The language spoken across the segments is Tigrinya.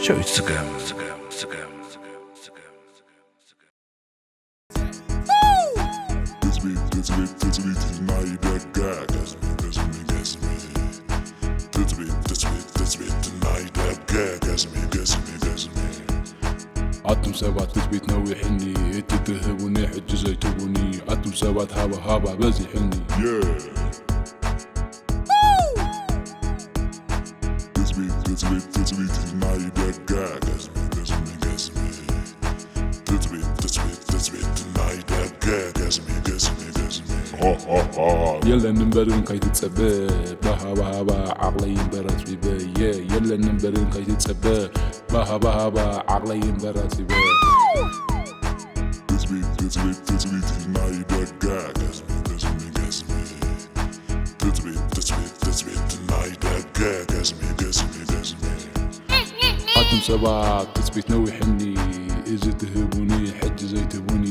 ሸዊት ስገም። ትጽቢት ትጽቢት ትጽቢት ናይ ደገ ገዝሚ ገዝሚ ገዝሚ ትጽቢት ትጽቢት ትጽቢት ናይ ደገ ገዝሚ ገዝሚ ገዝሚ ኣቱም ሰባት ትጽቢት ነዊሕኒ እቲ ትህቡኒ ሕጂ ዘይትቡኒ ኣቱም ሰባት ሃባ ሃባ በዚሕኒ ትጽቢት ትጽቢት ትጽቢት ናይ ደገ ገዝሚ ገዝሚ ገዝሚ ትጽቢት ትጽቢት ትጽቢት ናይ ደገ ገዝሚ ገዝሚ ገዝሚ የለን እምበርን ከይትጸበ ባሃባሃባ ዓቕለይ እምበር ኣጽቢበ የ የለን እምበርን ከይትጸበ ባሃባሃባ ዓቕለይ እምበር ኣጽቢበ ትጽቢት ትጽቢት ትጽቢት ናይ ደገ ገዝሚ ገዝሚ ገዝሚ ትጽቢት ትጽቢት ትጽቢት ናይ ደገ ገዝሚ ገዝሚ ገዝሚ ኣቱም ሰባት ትጽቢት ነዊሕኒ እዚ ትህቡኒ ሕጂ ዘይትህቡኒ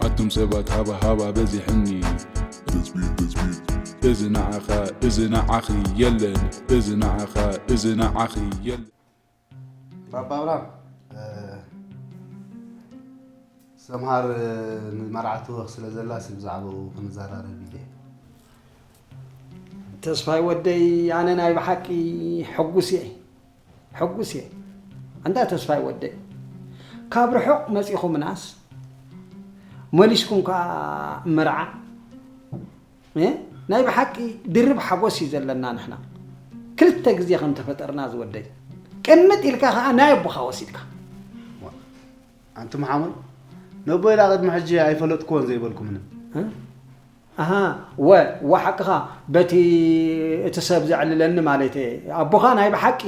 ኣቱም ሰባት ሃባ ሃባ በዚሕኒ ትጽቢት ትጽቢት እዚ ንዓኻ እዚ ንዓኺ የለን እዚ ንዓኻ እዚ ንዓኺ የለን ባባ ኣብራም ሰምሃር ንመርዓ ትወኽ ስለ ዘላ ሲ ብዛዕባኡ ክንዘራረብ ኢለ ተስፋይ ወደይ ኣነ ናይ ብሓቂ ሕጉስ እየ ሕጉስ እየ ኣንታ ተስፋይ ወደይ ካብ ርሑቕ መፂኹምናስ መሊስኩም ከዓ መርዓ ናይ ብሓቂ ድርብ ሓጎስ እዩ ዘለና ንሕና ክልተ ግዜ ከም ተፈጠርና ዝወደይ ቅምጥ ኢልካ ከዓ ናይ ኣቦኻ ወሲድካ ኣንቲ መሓሙድ ነቦይ ዳ ቅድሚ ሕጂ ኣይፈለጥክዎን ዘይበልኩምንን ኣሃ ወ ወሓቅኻ በቲ እቲ ሰብ ዘዕልለኒ ማለት እየ ኣቦኻ ናይ ብሓቂ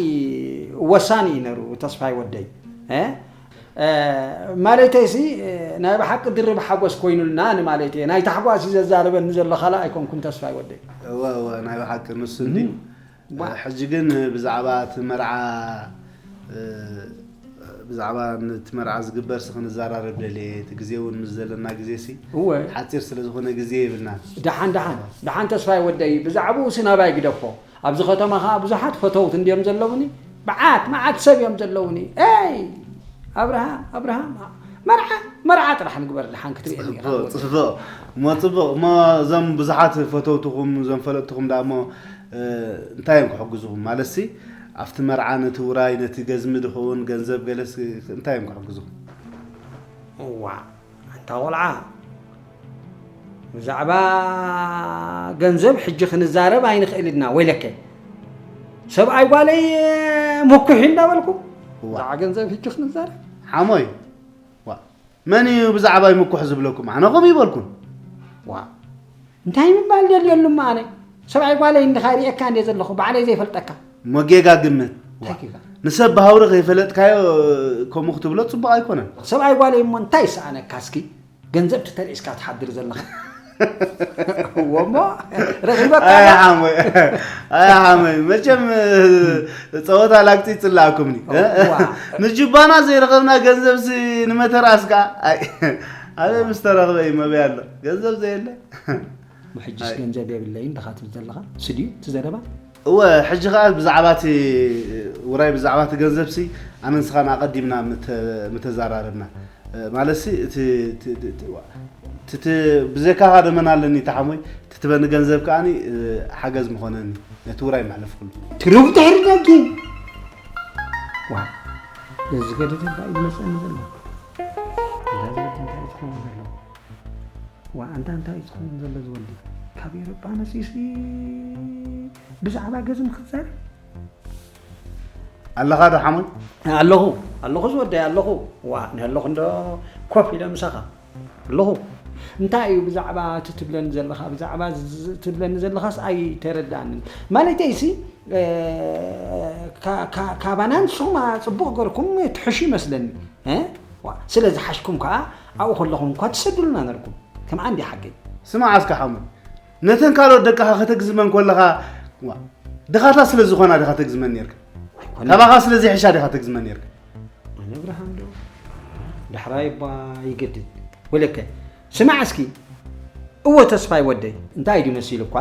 ወሳኒ እዩ ነሩ ተስፋይ ወደይ ማለተይሲ ናይ ብሓቂ ድርብ ሓጎስ ኮይኑልና ንማለት እየ ናይ ታሕጓስ እዩ ዘዛርበኒ ዘሎ ካልእ ኣይኮንኩን ተስፋይ ወደይ እወ እወ ናይ ብሓቂ ንሱ እንዲ ሕጂ ግን ብዛዕባ እቲ መርዓ ብዛዕባ ነቲ መርዓ ዝግበር ሲ ክንዘራረብ ደልየ እቲ ግዜ እውን ምስ ዘለና ግዜ ሲ እወ ሓፂር ስለ ዝኾነ ግዜ የብልናን ደሓን ደሓን ደሓን ተስፋይ ወደይ ብዛዕባኡ ሲ ናባይ ግደፎ ኣብዚ ከተማ ከዓ ብዙሓት ፈተውት እንድዮም ዘለውኒ መዓት መዓት ሰብ እዮም ዘለውኒ ይ ኣብርሃም ኣብርሃም መርዓ መርዓ ጥራሕ ንግበር ድሓን ክትሪእኒ ኢኻ ጽቡቕ እሞ ጽቡቕ እሞ እዞም ብዙሓት ፈተውትኹም እዞም ፈለጥትኹም ደኣ እሞ እንታይ እዮም ክሕግዙኹም ማለትሲ ኣብቲ መርዓ ነቲ ውራይ ነቲ ገዝሚ ድኸውን ገንዘብ ገለስ እንታይ እዮም ክሕግዙኹም እዋ ኣንታ ቆልዓ ብዛዕባ ገንዘብ ሕጂ ክንዛረብ ኣይንኽእል ኢና ወይለከ ሰብኣይ ጓለይ ምኩሕ እንዳበልኩ ብዛዕባ ገንዘብ ሕጂ ክንዛረብ ሓሞይ መን እዩ ብዛዕባይ ምኩሕ ዝብለኩም ኣነ ከምኡ ይበልኩን ዋ እንታይ ምባል ደልየሉማ ኣነ ሰብኣይ ጓለይ እንድኻ ሪኤካ እንደ ዘለኹ ባዕለይ ዘይፈልጠካ ሞጌጋ ግምት እንታይ ጌጋ ንሰብ ብሃውሪ ከይፈለጥካዮ ከምኡ ክትብሎ ፅቡቅ ኣይኮነን ሰብኣይ ጓለይ እሞ እንታይ ይሰኣነካ እስኪ ገንዘብ ትተሪእስካ ትሓድር ዘለኻ እወሞ ረኺበካ ኣይ ሓመይ ኣይ ሓመይ መቸም ፀወታ ላግፂ ይፅላኣኩምኒ ንጅባና ዘይረኸብና ገንዘብሲ ንመተራእስካ ኣይ ኣበይ ምስ ተረኽበ እዩ መበይ ኣሎ ገንዘብ ዘየለ ሕጅስ ገንዘብ የብለይን ድኻ ትብል ዘለኻ ስድዩ እቲ ዘረባ እወ ሕጂ ከኣ ብዛዕባ እቲ ውራይ ብዛዕባ እቲ ገንዘብ ሲ ኣነ ንስኻን ኣቐዲምና ምተዛራረብና ማለት ሲ እቲ ብዘይካኻ ደመና ኣለኒ ተሓሞይ ትትበኒ ገንዘብ ከኣ ሓገዝ ምኾነኒ ነቲ ውራይ መሕለፍ ኩሉ ትርቡ ድሕሪ ደጊ ዋ እዚ ገደደ እንታይ እዩ ዝመፀኒ ዘሎ እንታይ ዝወዲ እንታይ እዩ ዝኸውን ዘሎ ዋ ኣንታ እንታይ እዩ ዝኸውን ዘሎ ዝወዲ ካብ ኤሮጳ መፂሲ ብዛዕባ ገዝም ክዛረብ ኣለኻ ዶ ሓሞይ ኣለኹ ኣለኹ ዝወደይ ኣለኹ ዋ ንህለኹ እንዶ ኮፍ ኢለ ምሳኻ ኣለኹ እንታይ እዩ ብዛዕባ እቲ ትብለኒ ዘለኻ ብዛዕባ ትብለኒ ዘለኻስ ኣይተረዳእንን ማለተይ ሲ ካባና ንስኹም ፅቡቕ ገርኩም ትሕሹ ይመስለኒ ስለዚ ሓሽኩም ከዓ ኣብኡ ከለኹም እኳ ትሰዱልና ነርኩም ከም ዓንዲ ሓቂ ስማዕ እስከ ሓሙ ነተን ካልኦት ደቅኻ ከተግዝመን ከለኻ ድኻታት ስለ ዝኾና ዲኻ ተግዝመን ነርካ ካባኻ ስለ ዘይሕሻ ዲኻ ተግዝመን ነርካ ኣነ ኣብርሃም ዶ ዳሕራይ እባ ይገድድ ወለከ ስማዕ እስኪ እወ ተስፋይ ወደይ እንታይ ድዩ መሲሉ እኳ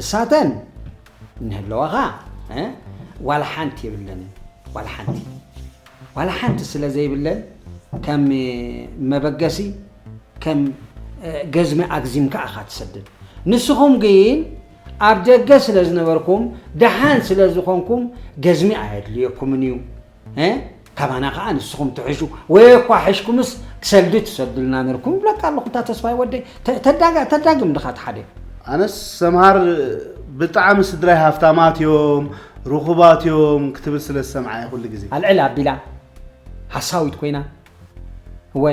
እሳተን እንህለዋኻ ዋላ ሓንቲ የብለንን ዋላ ሓንቲ ዋላ ሓንቲ ስለ ዘይብለን ከም መበገሲ ከም ገዝሚ ኣግዚምካ ኢኻ ትሰድድ። ንስኹም ግን ኣብ ደገ ስለ ዝነበርኩም ደሓን ስለ ዝኾንኩም ገዝሚ ኣየድልየኩምን እዩ። እ? ካባና ከዓ ንስኹም ትሕሹ ወይ እኳ ሕሽኩምስ ክሰልዲ ትሰዱልና ነርኩም ይብለካ ኣለኹ። እንታ ተስፋይ ወደይ ተ- ተዳጋ- ተዳግም ድኻ ትሓደ። ኣነስ ሰምሃር ብጣዕሚ ስድራይ ሃፍታማት እዮም ርኹባት እዮም ክትብል ስለ ዝሰምዓ እየ ኩሉ ግዜ። ኣልዕል ኣቢላ ሓሳዊት ኮይና እወ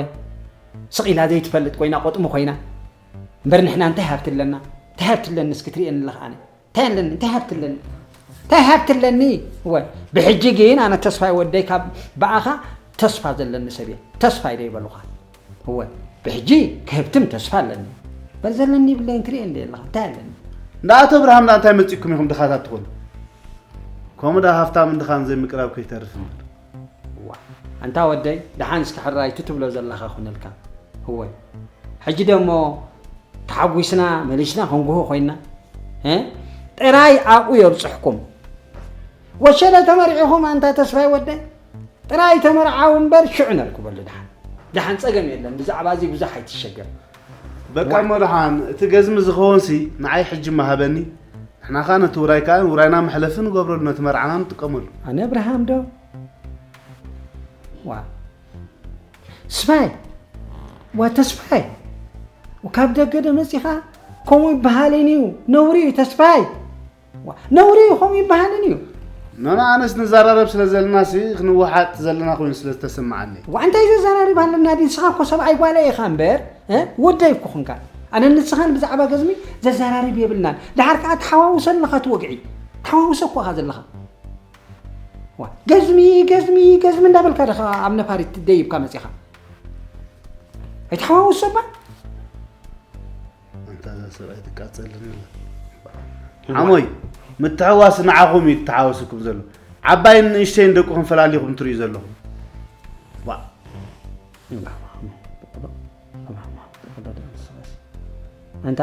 ስቕ ኢላ ዘይትፈልጥ ኮይና ቆጥሚ ኮይና እምበር ንሕና እንታይ ሃብቲ ኣለና እንታይ ሃብቲ ኣለኒ እስኪ ትርእየኒ ኣለኻ ኣነ እንታይ ኣለኒ እንታይ ሃብቲ ኣለኒ እንታይ ሃብቲ ኣለኒ እወ ብሕጂ ግን ኣነ ተስፋይ ወደይ ካብ ብኣኻ ተስፋ ዘለኒ ሰብ እየ ተስፋይ ዶ ይበሉኻ እወ ብሕጂ ክህብትም ተስፋ ኣለኒ በል ዘለኒ ይብለይን ትርእየኒ ዶ ኣለኻ እንታይ ኣለኒ እንዳ ኣቶ ኣብርሃም ዳ እንታይ መፂኩም ኢኹም ድኻታት ትኾኑ ከምኡ ዳ ሃፍታምን ድኻን ዘይምቅራብ ከይተርፍ እምበር ዋእ ኣንታ ወደይ ደሓን እስኪ ሕራይ እቲ ትብሎ ዘለኻ ኩነልካ እወ ሕጂ ደሞ ተሓጒስና መሊስና ክንጉሆ ኮይንና እ ጥራይ ኣብኡ የብፅሕኩም ወሸለ ተመሪዕኹም ኣንታ ተስፋይ ወደይ ጥራይ ተመርዓው እምበር ሽዑ ነርክበሉ ደሓን ደሓን ፀገም የለን ብዛዕባ እዚ ብዙሕ ኣይትሸገር በቃ እሞ ደሓን እቲ ገዝሚ ዝኸውን ሲ ንዓይ ሕጂ መሃበኒ ንሕና ኸዓ ነቲ ውራይ ከኣ ውራይና መሕለፊ ንገብረሉ ነቲ መርዓና ንጥቀመሉ። ኣነ ኣብርሃም ዶ? ዋ ተስፋይ ዋ ተስፋይ ካብ ደገ ዶ መጺኻ ከምኡ ይበሃልን እዩ ነውሪ እዩ ተስፋይ ነውሪ እዩ ከምኡ ይበሃልን እዩ ኖኖ ኣነስ ንዘራረብ ስለ ዘለና ሲ ክንወሓጥ ዘለና ኮይኑ ስለ ዝተሰማዓኒ ዋ እንታይ ዘዘራርብ ኣለና ድዩ ንስኻ እኮ ሰብኣይ ጓለ ኢኻ እምበር ወደይ እኮ ኹንካ ኣነ ንስኻን ብዛዕባ ገዝሚ ዘዘራርብ የብልናን ደሓር ከዓ ተሓዋውሰ ኣለኻ እቲ ወግዒ ተሓዋውሰ እኮ ኢኻ ዘለኻ ገዝሚ ገዝሚ ገዝሚ እንዳበልካ ዲኻ ኣብ ነፋሪት ደይብካ መፂኻ ኣይትሓዋውሶ እባ ኣንታ እዛ ሰብኣይ ትቃፀለኒ ኣላ ዓሞይ ምትሕዋስ ንዓኹም እዩ ተሓወስኩም ዘሎ ዓባይን ንእሽተይን ደቅኹም ፈላሊኹም ትርእዩ ዘለኹም ኣንታ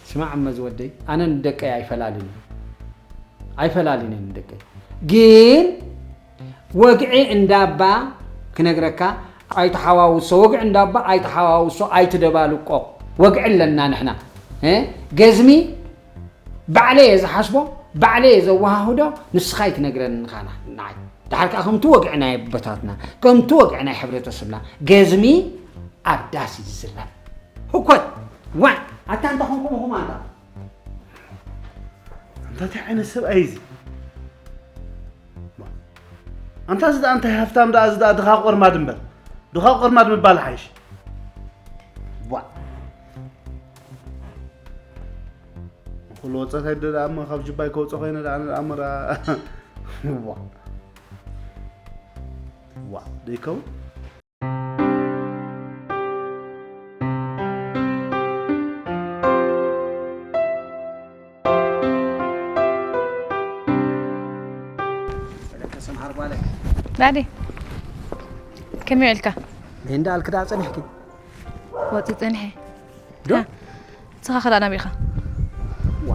ስማዕ እመ ዝወደይ ኣነ ንደቀይ ኣይፈላልን ኣይፈላልን እየ ንደቀይ ግን ወግዒ እንዳባ ክነግረካ ኣይተሓዋውሶ ወግዒ እንዳባ ኣይተሓዋውሶ ኣይትደባልቆ ወግዒ ኣለና ንሕና ገዝሚ ባዕለየ ዝሓስቦ ባዕለየ ዘወሃህዶ ንስኻ ኣይትነግረኒ ንኻና ንዓይ ድሓር ከዓ ከምቲ ወግዒ ናይ ኣቦታትና ከምቲ ወግዒ ናይ ሕብረተሰብና ገዝሚ ኣብ ዳስ እዩ ዝዝረብ ህኮት ዋዕ ኣታ እንተ ኾንኩም ኹም ኣንታ ኣንታ እንታይ ዓይነት ሰብኣይ እዚ ኣንታ እዚ ደኣ እንታይ ሃፍታም ደኣ እዚ ደኣ ድኻ ቆርማድ እምበር ድኻ ቆርማድ ምባል ሓይሽ ቧዕ ንኩሉ ወፀት ኣይደ ደኣ እሞ ካብ ጅባይ ከውፀ ኮይነ ደኣ ንደኣ እሞ ደኣ ዋ ዋ ደይከውን ዳዲ ከመይ ውዕልካ? እንዳ ኣልክ ደኣ ጸኒሕኪ? ወጺ ጸኒሐ። ዶ? ንስኻ ከ ደኣ ናበይ ኢኻ? ዋ፣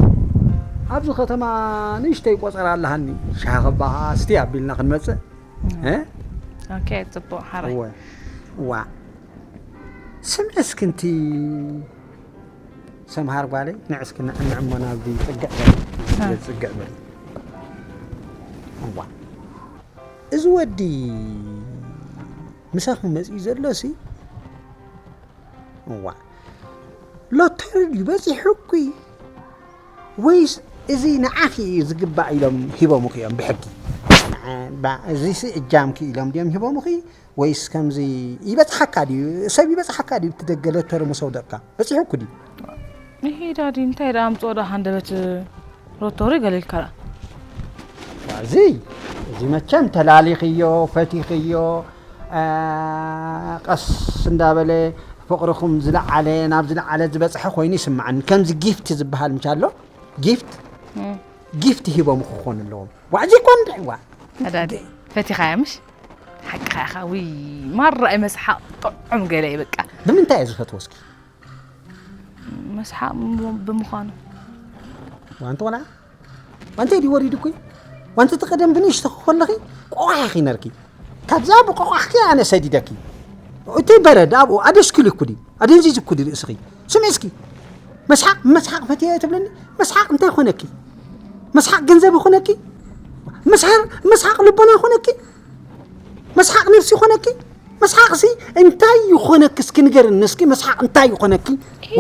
ኣብዚ ከተማ ንእሽተይ ቆጸራ ኣለሃኒ። ሻሂ ከባ ስቲ ኣቢልና ክንመጽእ። እ? ኦኬ፣ ጽቡቕ፣ ሓራይ። እወ። ዋ። ስምዒ እስኪ እንቲ ሰምሃር ጓለይ ንዕ እስኪ ንዕንዕ እሞ ናብዚ ፅግዕ በል ናብዚ ፅግዕ በል እዋ እዚ ወዲ ምሳኹም መፅኡ ዘሎ ሲ እዋ ሎተሪ ድዩ በፂሑኪ ወይስ እዚ ንዓኺ እዩ ዝግባእ ኢሎም ሂቦምኺ እዮም ብሕጊ እዚሲ እጃምኪ ኢሎም ድዮም ሂቦምኺ ወይስ ከምዚ ይበጽሓካ ድዩ? ሰብ ይበጽሓካ ድዩ? እቲ ደገ ሎተሪ ምስ ኣውደቕካ? በጺሑኩ ድዩ? ይሄዳ ድዩ? እንታይ ደኣ ኣምጽኦ ደኣ ሃንደበት ሎተሪ ገለ ኢልካ ደኣ? እዚ እዚ መቸም ተላሊኽዮ፣ ፈቲኽዮ፣ አ፣ ቀስ እንዳበለ ፍቕርኹም ዝለዓለ፣ ናብ ዝለዓለ ዝበጽሐ ኮይኑ ይስምዓኒ። ከምዚ ጊፍት ዝበሃል ምሽ ኣሎ? ጊፍት? እም። ጊፍት ሂቦም ክኾኑ ኣለዎም። ዋዕዚ እኮ እንድዒ፣ ዋ። ኣዳዲ፣ ፈቲኻያ ምሽ? ሓቅኻ ኢኻ ውይ ማራ እዩ መስሓቕ ጥዑም ገለ እዩ በቃ ብምንታይ እየ ዝፈትዎ እስኪ መስሓቕ ብምዃኑ ዋንቲ ቆልዓ ዋንተ ድዩ ወሪድኩ ዋንቲ እቲ ቀደም ብንእሽቶ ከለኺ ቆዋሕ ኢኺ ነርኪ ካብዚኣ ብቆቋሕኪ ኣነ ሰዲደኪ። እቲ በረድ ኣብኡ ኣደስኪሉኩ ድዩ? ኣደንዚዙኩ ድዩ ርእስኺ? ስምዒ እስኪ። መስሓቕ፣ መስሓቕ ፈትየ ትብለኒ? መስሓቕ እንታይ ኾነኪ? መስሓቕ ገንዘብ ይኾነኪ? መስሓቕ፣ መስሓቕ ልቦና ይኾነኪ? መስሓቕ ነፍሲ ይኾነኪ? መስሓቕሲ እንታይ ይኾነኪ? እስኪ ንገርኒ እስኪ፣ መስሓቕ እንታይ ይኾነኪ?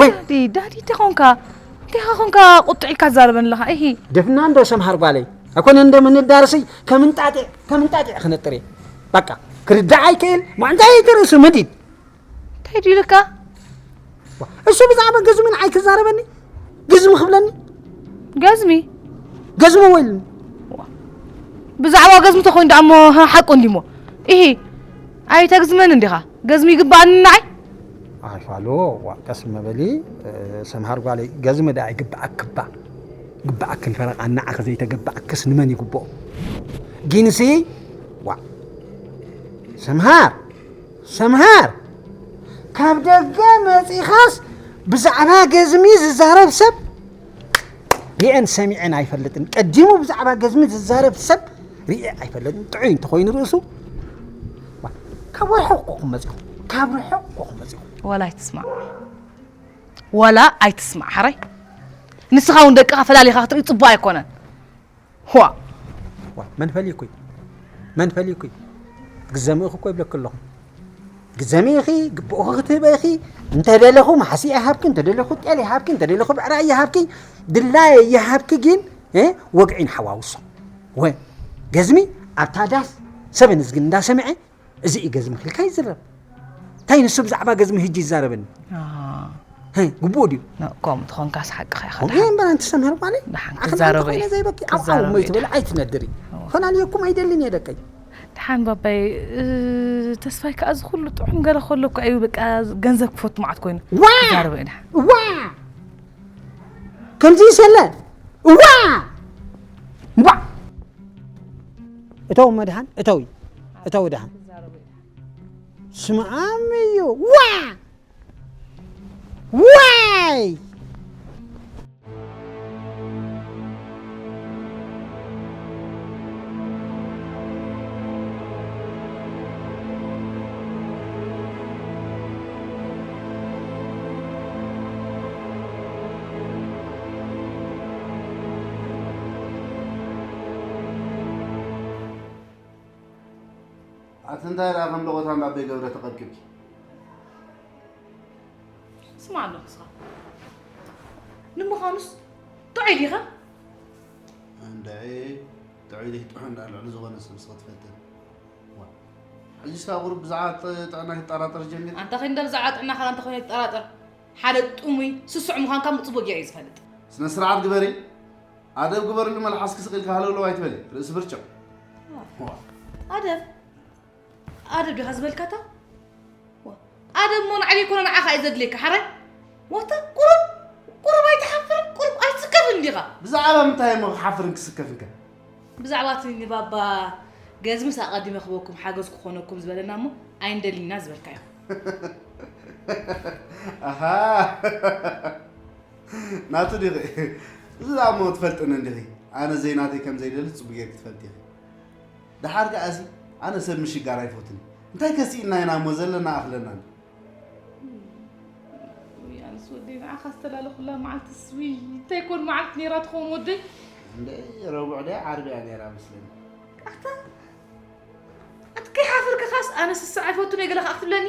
ወይ ዳዲ፣ ዳዲ፣ እንታይ ኾንካ? እንታይ ኾንካ ቁጥዕ ኢልካ ትዛረበኒ ኣለኻ? እሂ። ደፍና እንዶ ሰምሃር ጓለይ። ኣይኮነ እንደ ምንዳርሲ ከምንጣጢዕ፣ ከምንጣጢዕ ክነጥር እየ። በቃ፣ ክርዳእ ኣይክእል። ማ እንታይ እቲ ርእሱ መዲድ? እንታይ ድዩ ኢልካ? ዋ፣ እሱ ብዛዕባ ገዝሚ ንዓይ ክዛረበኒ? ግዝሚ ክብለኒ? ገዝሚ? ገዝሚ ወይልኒ። ዋ፣ ብዛዕባ ገዝሚ ተኾይኑ ደኣ እሞ ሓቁ እንዲሞ። ኢሂ፣ ኣይተግዝመን እንዲኻ። ገዝሚ ይግባኣኒ ንዓይ? ኣይ ፋሎ፣ ዋ፣ ቀስ መበሊ፣ እ፣ ሰምሃር ጓለይ፣ ገዝሚ ደኣ ይግባኣክባ። ግባኣክን ፈረቓ ንዓኺ ዘይተገባኣክስ ንመን ይግብኦ? ጊንሲ፣ ዋ፣ ሰምሃር፣ ሰምሃር፣ ካብ ደገ መጺኻስ ብዛዕባ ገዝሚ ዝዛረብ ሰብ ሪኤን ሰሚዐን ኣይፈልጥን። ቀዲሙ ብዛዕባ ገዝሚ ዝዛረብ ሰብ ሪኤ ኣይፈልጥን። ጥዑይ እንተኾይኑ ርእሱ፣ ዋ፣ ካብ ርሑቕ እኮ መጺኹም፣ ካብ ርሑቕ እኮ መጺኹም። ዋላ ኣይትስማዕ፣ ዋላ ኣይትስማዕ። ሓራይ ንስኻ እውን ደቅኻ ፈላሊኻ ክትርኢ ጽቡቕ ኣይኮነን። ዋ፣ ዋ፣ መን ፈሊኩይ? መን ፈሊኩይ? ግዘሚ ኢኺ እኮ ይብለኪ ኣለኹ። ግዘሚ ኢኺ፣ ግብኡኺ ክትህበ ኢኺ። እንተደለኹ ማሕሲእ ይሃብኪ፣ እንተደለኹ ጤል ይሃብኪ፣ እንተደለኹ ብዕራይ ይሃብኪ፣ ድላየ ይሃብኪ። ግን፣ እ፣ ወግዒ ንሓዋውሶ። ወ-፣ ገዝሚ ኣብታ ዳስ ሰበ ንዝግን እንዳሰምዐ፣ እዚ እዩ ገዝሚ ክልካ ይዝረብ። እንታይ ንሱ ብዛዕባ ገዝሚ ህጂ ይዛረበኒ? ኣሃ። ሀ፣ ግቡእ ድዩ? ኖ፣ ከምኡ ተኾንካስ ሓቅኻ ኢኻ። ከምኡ ደሓን። እምበር ኣንቲ ሰምሃር ጓለይ፣ ደሓን ኣኽላ ክዛረብ እንተኾይነ እየ። ዘይበኪ ዓው ዓው ክዛረብ እሞ እየ። ይትበል ኣይትነድሪ። እወ። ኾናልየኩም ኣይደልን እየ ደቀይ። ደሓን ባባይ፣ እ፣ ተስፋይ ከኣ እዚ ኩሉ ጥዑም ገለ ከሎ እኮ እዩ በቃ ገንዘብ ክፈቱ መዓት ኮይኑ። ዋ! ክዛረብ እየ ደሓን። ዋ! ከምዚ ይሰለ። ዋ! ዋ! እተው መድሃን፣ እተው። እተው ደሓን። ስምዓም እዩ። ዋ! ዋይ! ኣቲ እንታይ ደኣ ከም ደቆታ እንዳበይ ገብረ ተቐብቂብኪ? ስማዕ ኣሎ ንስኻ። ንምዃኑስ ጥዑይ ዲኻ? እንድዒ ጥዑይ ደይ ጥዑይ እንዳ ልዕሊ ዝኾነ ሰብ ንስኺ ትፈልጥን። ዋ። ሕጂ ስኻ ቁሩብ ብዛዕባ ጥ-፣ ጥዕና ክትጠራጠር ጀሚርካ? ኣንታ ኸይ እንደ ብዛዕባ ጥዕናኻ ኣንታ ኾይነ ትጠራጠር? ሓደ ጥሙይ ስሱዕ ምዃንካ ጽቡቕ ገይረ እየ ዝፈልጥ። ስነ ስርዓት ግበሪ። ኣደብ ግበርሉ፣ መልሓስኪ ስቕ ኢልካ ሃለውለው ኣይትበሊ። ርእሲ ብርጭቕ። ዋ። ኣደብ? ኣደብ ዲኻ ዝበልካታ? ዋ፣ ኣደብ እሞ ንዓይ ዘይኮነ ንዓኻ እዩ ዘድልየካ፣ ሓራይ? ዋታ፣ ቁሩብ፣ ቁሩብ ኣይትሓፍርን? ቁሩብ ኣይትስከፍን ዲኻ? ብዛዕባ ምንታይ እሞ ክሓፍርን ክስከፍን ከ? ብዛዕባ እቲ ንባባ ገዝምስ ኣቐዲመ ክበኩም ሓገዝ ክኾነኩም ዝበለና እሞ ኣይንደልይና ዝበልካዮ። ኣሃ። ናቱ ዲኺ? እዚ ደኣ እሞ ትፈልጥኒ እንዲኺ። ኣነ ዘይናተይ ከም ዘይደሊ ጽቡቕ ጌርኪ ትፈልጢ ኢኺ። ደሓር ከኣሲ ኣነ ሰብ ምሽጋር ኣይፈቱን። እንታይ ከሲእና ኢና እሞ ዘለና ኣኽለና። ውይ፣ ኣነስ ወደይ ንዓኻ ዝተላለኹላ መዓልትስ፣ ውይ፣ እንታይ ኮን መዓልቲ ነይራ ትኸውን ወደይ? እንደ ረቡዕ ድያ ዓርቢ እያ ነይራ መስለኒ። ኣታ፣ ኣቲ ከይሓፈርካኻስ ኣነ ስስዕ ኣይፈቱን እየ ገለ ከኣ ክትብለኒ?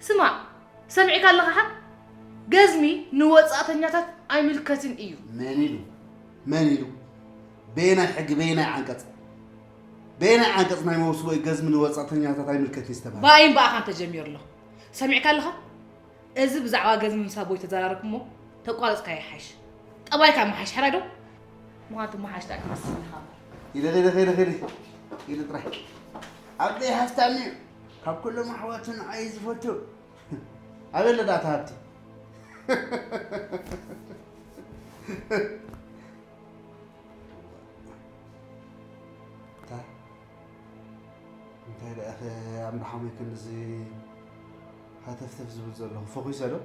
ስማዕ፣ ሰሚዕካ ኣለኻ ሓ? ገዝሚ ንወጻእተኛታት ኣይምልከትን እዩ። መን ኢሉ? መን ኢሉ? በየናይ ሕጊ፣ በየናይ ዓንቀጽ? በየናይ ዓንቀጽ ናይ መውስቦ እዩ ገዝሚ ንወጻእተኛታት ኣይምልከትን ዝተባህለ? ብኣይን ብኣኻን ተጀሚሩ ኣሎ። ሰሚዕካ ኣለኻ? እዚ ብዛዕባ ገዝሚ ምስ ኣቦይ ተዘራረብኩ እሞ ተቋረጽካዮ ይሓይሽ። ጠባይካ ምሓይሽ፣ ሕራይ ዶ? ምዃኑ ትመሓሽ ደኣ ትመስል ኢኻ እምበር። ኢለ፣ ኢለ፣ ኢለ፣ ኢለ፣ ኢለ ጥራይ። ኣቦይ ሃፍታም እዩ። ካብ ኩሎም ኣሕዋቱ ንዓይ እዩ ዝፈቱ። ኣበይ ኣሎ ደኣ እቲ ሃብቲ? እንታይ? እንታይ ደኣ ኸ ኣምርሓመይ ክንድዚ ሃተፍተፍ ዝብል ዘለኹ? ፈኺሰ ዶ?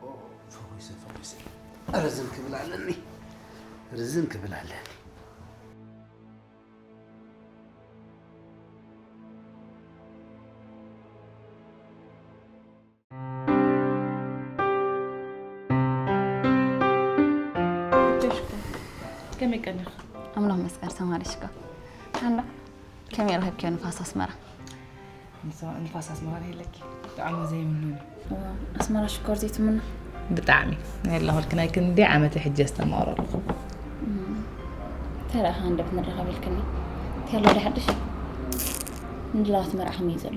ኦ፣ ፈኺሰ፣ ፈኺሰ። ርዝን ክብል ኣለኒ። ርዝን ክብል ኣለኒ። ከመይ ቀኒኺ? ኣምላኽ መስገን ሰማሪ ሽኮር። ኣንዳ ከመይ ረኺብክዮ ንፋስ ኣስመራ? ንፋስ ኣስመራ የለኪ። ጣዕሙ ዘይምኖ። ኣስመራ ሽኮር ዘይትምኖ? ብጣዕሚ። የለ ሆልክ ናይ ክንዲ ዓመት ሕጂ ኣስተማቕሮ ኣለኹ። ተራ ሃንደ ብንረኸብ ኢልክኒ። ተሎ ዳሓድሽ? ንድላዋት መርዓ ከመይ ዘሎ?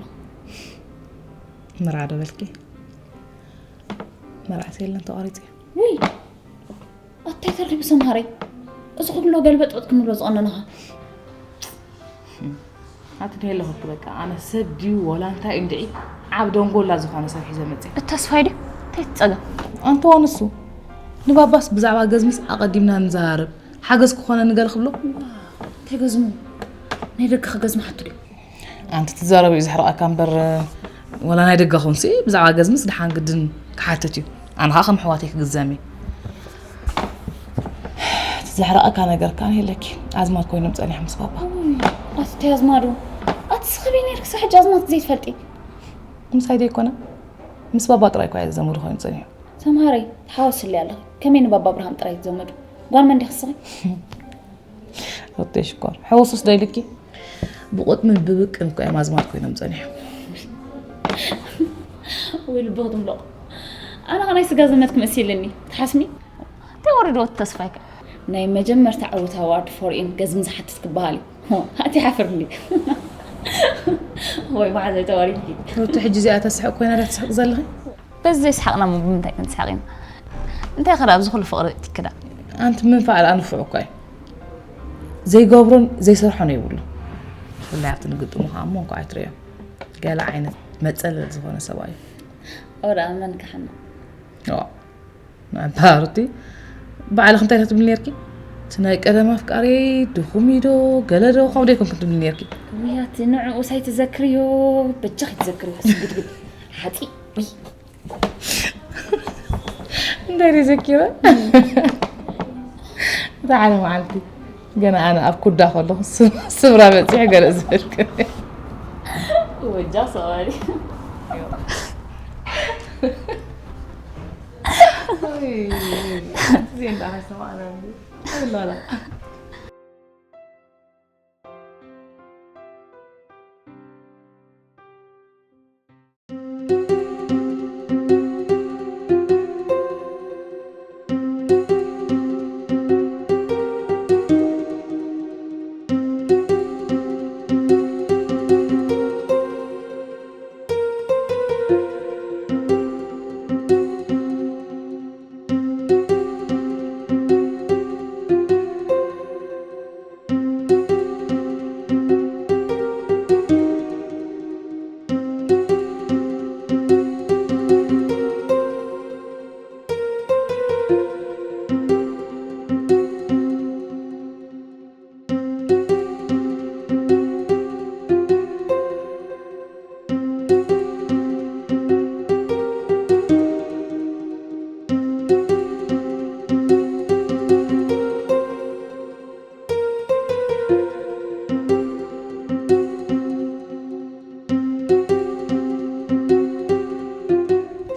መርዓ ዶ በልኪ? መርዓ የለን ተቋሪጹ። ውይ ኣታይ ተረኺቡ ሰምሃረይ? እዚ ኩብሎ ገልበጥበጥ ክንብሎ ዝቐነናኻ። ኣቲ ደለኹ በቃ ኣነ ሰብ ድዩ ወላ እንታይ እንድዒ ዓብ ደንጎላ ዝኾነ ሰብ ሒዘ መጽእ። እተስፋይ ድዩ? እንታይ ትጸገም? ኣንተ ወንሱ ንባባስ ብዛዕባ ገዝምስ ኣቐዲምና ንዘራረብ ሓገዝ ክኾነ ንገል ክብሎ። እንታይ ገዝሙ? ናይ ደገ ክገዝሙ ሓቱ ድዩ? ኣንቲ ትዛረብ እዩ ዝሕርቐካ እምበር ወላ ናይ ደገኹም ሲ ብዛዕባ ገዝምስ ደሓን ግድን ክሓትት እዩ። ኣነ ኸዓ ከም ኣሕዋተይ ክግዘም እዩ። እቲ ዘሕርቐካ ነገር ከኣ የለኪ። ኣዝማድ ኮይኖም ጸኒሖም ምስ ባባ። ኣቲ ኣዝማዱ ኣቲ ስኽቢ ነርክ ሳሕጂ ኣዝማድ ዘይትፈልጢ። ምሳይ ዘይኮነ ምስ ባባ ጥራይ እኳ እየ ዘመዱ ኮይኑ ጸኒሑ። ሰምሃረይ ትሓወስሊ ኣለኺ። ከመይ ንባባ ኣብርሃም ጥራይ ትዘመዱ? ጓል መን ዲኺ ስኺ? ሩተይ ሽኮር ሕወሱስ ዶ ኢልኪ? ብቁጥምን ብብቅን እኮ እዮም ኣዝማድ ኮይኖም ጸኒሖም። ወይ ልቢ ክትምለቑ። ኣነ ኸ ናይ ስጋ ዘመድ ክመሲልኒ ትሓስሚ? እንታይ ወሪድዎ ተስፋይካ? ናይ መጀመርታ ዕውት ኣዋርድ ፎር ኢን ገዝሚ ዝሓትት ክበሃል እዩ። ኣቲ ሓፍርኒ። ወይ መሓዘ ተዋሪድኪ። ሩቲ ሕጂ እዚኣ ተስሕቅ ኮይና ዳ ትስሕቅ ዘለኺ? በዚ ዘይሰሓቕና እሞ ብምንታይ ክንስሓቕ ኢና? እንታይ ከ ደኣ ኣብዚ ኩሉ ፍቕሪ እቲክዳ? ኣንቲ ምንፋዕ ደኣ ንፉዕ እኳ እዩ። ዘይገብሮን ዘይሰርሖን የብሉ። ብፍላይ ኣብቲ ንግጥሙ ከዓ እሞ እንኳዕ ኣይትርእዮ። ገለ ዓይነት መጸለል ዝኾነ ሰብኣይ እዩ። ኦ ደኣ መን ክሓና? ኦ፣ ኣንታ ሩቲ፣ ባዕልኺ እንታይ ትብሊ ነርኪ? እቲ ናይ ቀደም ኣፍቃሪ ድኹም እዩ ዶ፣ ገለ ዶ፣ ከምኡ ዶ ኣይኮንክን ትብሊ ነርኪ? ውይ ኣቲ ንዕኡስ ኣይትዘክርዮ፣ በጃኺ ትዘክርዮ፣ ስግድግድ ሓፂ። ውይ። እንታይ ደይ ዘኪረ? እታ ሓደ መዓልቲ ገና ኣነ ኣብ ኩዳ ከለኹ ስ-፣ ስብራ በፂሑ ገለ ዝበልኩ። ወጃ ሰዋሪ። እዚኤን ደኣ ሰማዕና እንዲ። ኣላ።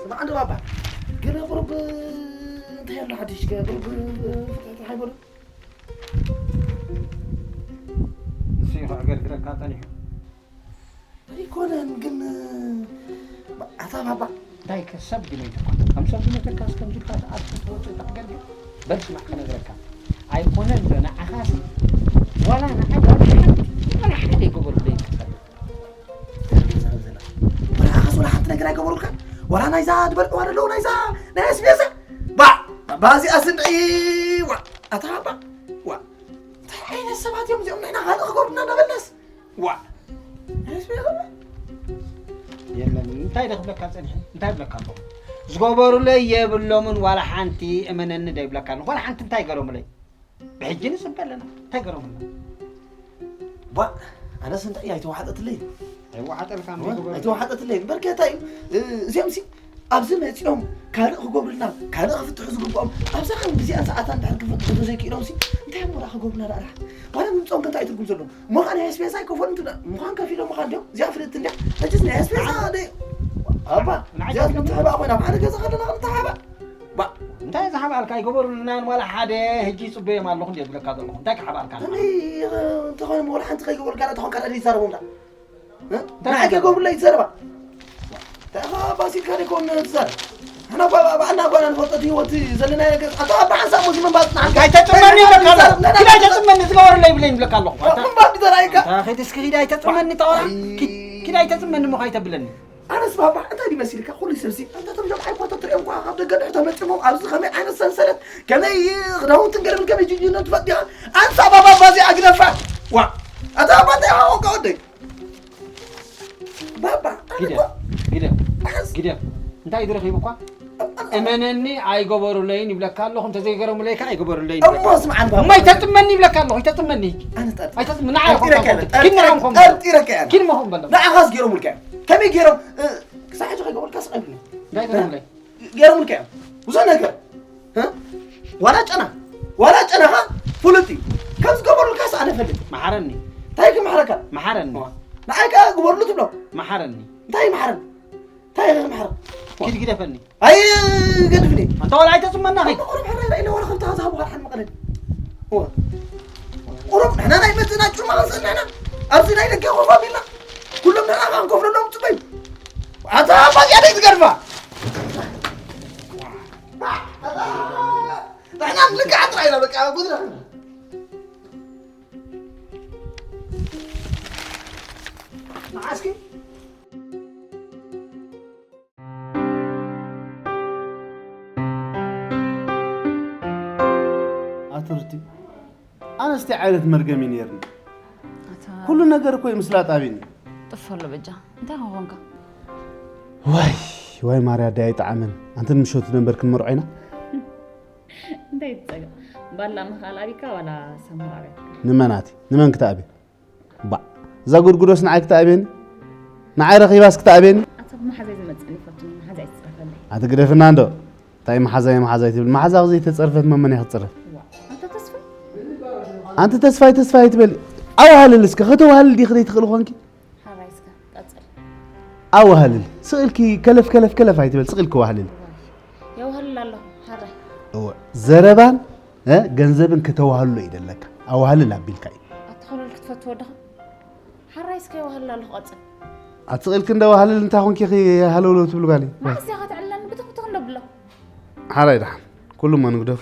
ስማዕ እንዶ ባባ፣ ገለ ቁሩብ እንታይ ኣሎ ሓድሽ፣ ገ-፣ ቁሩብ ፍትሕትሕ ኣይበሉን? ንሱ እዩ ክዕገርግረካ ጸኒሑ። ኣይኮነን ግን፣ ኣታ ባባ። እንታይ ከ ሰብ ድመይትኳ? ከም ሰብ ድመይተካስ ከምዚ ኢልካ ትኣቱ ትወጽእ ተዕገርግር? በል ስማዕ ክነግረካ። ኣይኮነን ዶ ንዓኻሲ ዋላ ንዓይ ዋላ ሓንቲ፣ ዋላ ሓደ ይገበርኩ ዘይትፈልጥ። ወላ ዓኻስ ወላ ሓንቲ ነገር ኣይገበሩልካ? ዋላ ናይዛ ዝበልዕዋ ዘለዉ ናይዛ ናይ ኣስቤዛ? ባ-፣ ባዚኣ ስንዒ፣ ዋ፣ ኣታ ባ-፣ ዋ። እንታይ ዓይነት ሰባት እዮም እዚኦም? ንሕና ካልእ ክገብሩና እናበልናስ? ዋ። ናይ ኣስቤዛ ባ-፣ የለን፣ እንታይ ዶ ክብለካ ጸኒሐ? እንታይ ይብለካ ኣለኹ? ዝገበሩለይ የብሎምን ዋላ ሓንቲ፣ እመነኒ ዶ ይብለካ ኣለኹ? ዋላ ሓንቲ እንታይ ገሮምለይ? ብሕጂ ንጽበ ኣለና። እንታይ ገረመና? ቧእ፣ ኣነስ እንታይ ኣይተዋሓጠትለይ። ኣይወሓጠልካ ዋ፣ እንዶ ይገበሩ። ኣይተዋሓጠትለይ። በርከ እንታይ እዩ? እ፣ እዚኦም ሲ ኣብዚ መጺኦም ካልእ ክገብሩልና፣ ካልእ ክፍትሑ ዝግብኦም፣ ኣብዛ ከም ግዜኣን ሰዓታን እንድሕር ክፍትሑ ተዘይክኢሎም ሲ እንታይ እሞ ደኣ ክገብሩና ደኣ ደሓን? ዋላ ምምጾም ከ እንታይ እዩ ትርጉም ዘለዎ? እሞ ኸኣ ናይ ኣስቤዛ ኣይከፈሉን ትብላ፣ ምዃን ከፊሎም ምዃን ድዮም? እዚኣ ፍልጥቲ እንድያ። ሕጂስ ናይ ኣስቤዛ ደ-፣ ኣባ፣ ንዓይ እዚኣ ኣይከፍሉን? ምትሕባእ ኮይና፣ ኣብ ሓደ ገዛ ከለና ክንተሓባእ። ባ፣ እንታይ ዝሓባልካ ኣይገበሩልናን ዋላ ሓደ። ሕጂ ይጽበዮም ኣለኹ እንደ ዝብለካ ዘለኹ እንታይ ክሓባልካ? ከመይ እንተኾይኑ ወላ ሓንቲ ከይገበሩልካ ዳ ተኾንካ ዳ ይዛረቦም ዳ? እ? እንታይ ንዓይ ክገብሩ? ከይገበሩለይ ይዛረባ። እንታይ ኸ ባሲልካ ደይኮን ትዛረብ? ኣና ጓ-፣ ባዕልና ጓና ንፈልጦ እቲ ህይወት ዘለናዮ ነገር ኣታ ብሓንሳብ ሞት ምንባር ንዓንካ። ኣይተጥመኒ ይብለካ ኣለኹ። ይዛረብ። ና፣ ና፣ ግን ና፣ ና። ኣይተጥመኒ ዝገበሩለይ ይብለኝ ይብለካ ኣለኹ። ምንባር ድዘራእካ? ኣታ ኸይድ እስኪ ኪድ ኣይተጥመኒ ተወራ። ኣይ። ኪድ፣ ኪድ ኣይተጥመኒ እሞ ከይተብለኒ። ኣነስ ባባ እንታይ ድዩ መሲልካ? ኩሉ ሰብሲ፣ ኣንታ እቶም ጀምዓ እኳ ተትሪኦም እኳ ካብ ደገ ድሕር ተመጺሞም ኣብዚ ከመይ ዓይነት ሰንሰለት፣ ከመይ ክዳውንትን ገርብን ከመይ ጅጅኖ ትፈጥ ዲኻ? ኣንታ ባባ ባዚ ኣግደፋ። ዋ፣ ኣታ ባባ እንታይ ሓወካ ወደይ? ባባ፣ ኣነ ግደ፣ እኮ ግደ፣ ኣስ- ግደ። እንታይ ድረኺቡ እኳ? እመነኒ ኣይገበሩለይን ይብለካ ኣለኹ፣ እንተዘይገረሙለይ ከኣ ኣይገበሩለይን እሞ ይብለካ። ስምዓን ባባ። እሞ ኣይተጥመኒ ይብለካ ኣለኹ፣ ኣይተጥመኒ። ኣነ ጠርጢረ። ኣይተጥመኒ፣ ንዓይ ጠርጢረ ኮንካ ከነ፣ ኮንካ። ጠርጢረ፣ ኪድ ንዓይ ኮንካ። ጠርጢረ ከነ። ኪድ መኾን በሎ። ንዓኻስ ገይሮምልካ እዮም። ከመይ ገይሮም? እ፣ ክሳዕ ሕጂ ከይገበሩልካ ስቕ ኣይብሉን። እንታይ ገይሮምለይ? ገይሮምልካ እዮም። ብዙሕ ነገር። እ? ዋላ ጨና፣ ዋላ ጨናኻ ፍሉጥ እዩ። ከም ዝገበሩልካስ ኣነ እፈልጥ። መሓረኒ። እንታይ ክምሕረካ? መሓረኒ። ንዓይ ከኣ ግበሩሉ ትብሎ? መሓረኒ። እንታይ ይምሓረኒ? እንታይ ኢኺ ትምሕር? ኪድ ግደፈኒ። ኣይ፣ ገድፍኒ። ኣንታ ዋላ ኣይተጽመና ኺድ። ቁሩብ ሕራይ ርኣይ፣ ዋላ ከምታ ዝሃቡኻ ድሓን መቐለድ። እወ። ቁሩብ ንሕና ናይ መጽና ጩማ ኸንስእ ንሕና። ኣብዚ ናይ ደገ ኮፍ ኣቢልና። ኩሎም ንሕና ኸዓ ክንከፍለሎም ጽበዩ። ኣታ ባዝያ ደይ ትገድፋ። ንሕና ልክዓ ጥራይ ኢና በቃ ጉድና። መዓስኪ? ኣትርቲ፣ ኣነስ እንታይ ዓይነት መርገም እዩ ነይርኒ? ኣታ ኩሉ ነገር እኮ እዩ ምስላጥ ኣብኒ። ጥፍ ኣሎ በጃ። እንታይ ኾንካ? ዋይ፣ ዋይ ማርያ፣ ኣደይ ኣይጠዓመን። ኣንቲ ንምሸቱ ነበር ክንመርዖ ኢና? እንታይ ትጸገም? ባላ ምኽኣል ኣቢካ ዋላ ሰሙር ኣብያ? ንመናቲ፣ ንመን ክትኣብየ? ባዕ፣ እዛ ጉድጉዶስ ንዓይ ክትኣብየኒ? ንዓይ ረኺባስ ክትኣብየኒ? ኣታ ብመሓዛይ ዝመጽእኒ ይፈቱኒ፣ መሓዛይ ትጽረፈለይ። ኣቲ ግደፍና እንዶ። እንታይ መሓዛይ መሓዛይ ትብል? መሓዛ ዘይተጸርፈት መመን እያ ክትጽረፍ? ዋ፣ ኣታ ተስፋይ? ኣንቲ ተስፋይ ተስፋይ ኣይትበሊ። ኣዋህልል እስከ፣ ከተዋህልል ዲኺ ዘይትኽእሊ ኾንኪ? ሓራይ እስከ፣ ቀጽል። ኣዋህልል። ስቕ ኢልኪ ከለፍ ከለፍ ከለፍ ኣይትበል፣ ስቕ ኢልኪ ዋህልል። የዋህልል ኣለኹ፣ ሓራይ። እወ፣ ዘረባን፣ እ፣ ገንዘብን ከተዋህልሎ እዩ ደለካ። ኣዋህልል ኣቢልካ እዩ። ኣትኸለል ክትፈትዎ ዲኻ? ሓራይ እስከ የዋህልል ኣለኹ፣ ቀጽል። ኣቲ ስቕ ኢልኪ እንደ ዋህልል እንታይ ኾንኪ ኢኺ ሃለውለው ትብሊ ጓለይ? መዓስ እያ ኸትዕልለኒ? ብትኽ ብትኽ እንዶ ብሎ። ሓራይ ደሓን፣ ኩሉ እሞ ንግደፎ።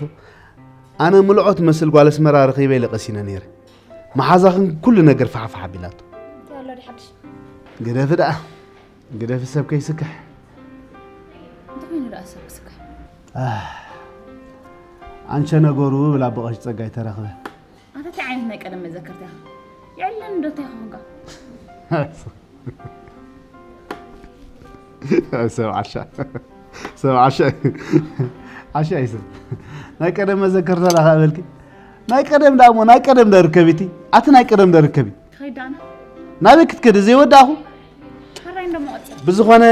ኣነ ምልዖ ትመስል ጓል ኣስመራ ረኺበ ኢለ ቀሲነ ነይረ። መሓዛኽን ኩሉ ነገር ፋሕፋሕ ኣቢላቶ። እንታይ ኣሎ ድዩ ሓድሽ? ግደፊ ደኣ፣ ግደፊ ሰብ ከይስክሕ። እንታይ ኮይኑ ደኣ ሰብ ክስክሕ? ኣህ፣ ኣንቸ ነገሩ ብላ ብቐሽ ጸጋይ ተረኽበ። ኣታ እንታይ ዓይነት ናይ ቀደም መዘከርታ ኢኻ? የዕለኒ ዶ እንታይ ኾንካ? ሰብ ዓሻ። ሰብ ዓሻ። ዓሻ እዩ ሰብ። ናይ ቀደም መዘከርታ ዳኻ በልኪ። ናይ ቀደም ዳሞ፣ ናይ ቀደም ዶ ርከቢቲ? ኣቲ ናይ ቀደም ዶ ርከቢ? ከይድ ኣነ። ናበይ ክትከዲ ዘይወዳእኹ? ሕራይ እንደሞ ቀጽል። ብዝኾነ